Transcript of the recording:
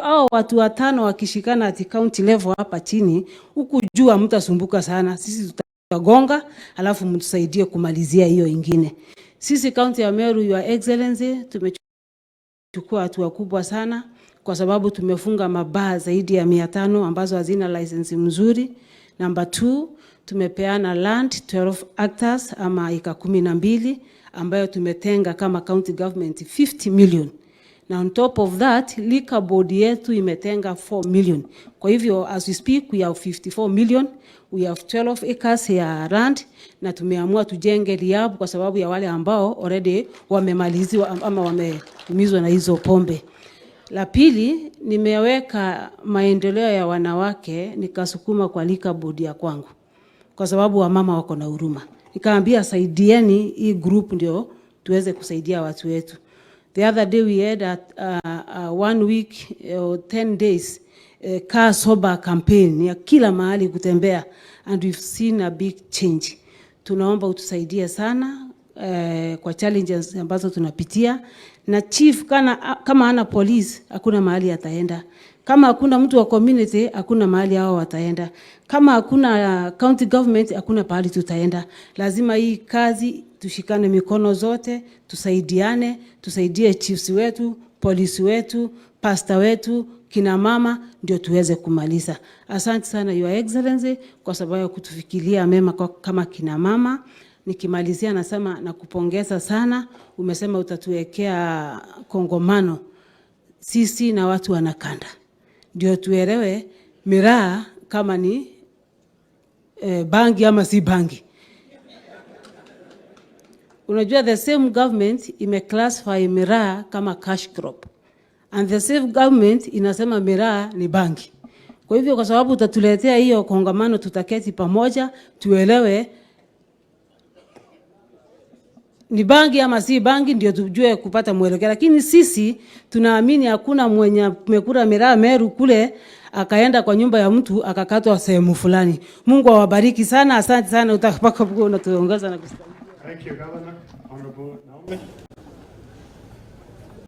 hao watu watano wakishikana at county level hapa chini, huku juu hamtasumbuka sana. Sisi tutagonga, alafu mtusaidie kumalizia hiyo ingine. Sisi county ya Meru, Your Excellency, tumechukua hatua kubwa sana kwa sababu tumefunga mabaa zaidi ya 500 ambazo hazina license mzuri. Number 2, tumepeana land 12 hectares ama eka 12 ambayo tumetenga kama county government 50 million. Na on top of that, liquor board yetu imetenga 4 million. Kwa hivyo as we speak we have 54 million, we have 12 acres ya land na tumeamua tujenge rehab kwa sababu ya wale ambao already wamemaliziwa ama wameumizwa na hizo pombe. La pili, nimeweka maendeleo ya wanawake nikasukuma kwa liquor board ya kwangu kwa sababu wamama wako na huruma. Nikaambia saidieni hii group ndio tuweze kusaidia watu wetu. The other day we had a one week or 10 days car sober campaign ya kila mahali kutembea and we've seen a big change. Tunaomba utusaidie sana kwa challenges ambazo tunapitia, na chief kama hana police hakuna mahali ataenda. Kama hakuna mtu wa community hakuna mahali hao wataenda. Kama hakuna county government hakuna pahali tutaenda. Lazima hii kazi tushikane mikono zote, tusaidiane, tusaidie chiefs wetu, polisi wetu, pastor wetu, kina mama, ndio tuweze kumaliza. Asante sana, Your Excellency, kwa sababu ya kutufikiria mema kama kina mama. Nikimalizia nasema nakupongeza sana, umesema utatuwekea kongamano sisi na watu wanakanda, ndio tuelewe miraa kama ni bangi ama si bangi. Unajua the same government imeclassify miraa kama cash crop and the same government inasema miraa ni bangi. Kwa hivyo kwa sababu utatuletea hiyo kongamano, tutaketi pamoja tuelewe ni bangi ama si bangi, ndio tujue kupata mwelekeo. Lakini sisi tunaamini hakuna mwenye amekula miraa Meru kule akaenda kwa nyumba ya mtu akakatwa sehemu fulani. Mungu awabariki sana, asante sana utakapokuwa unatuongoza na kusaidia. Thank you, Governor. Honorable Naomi.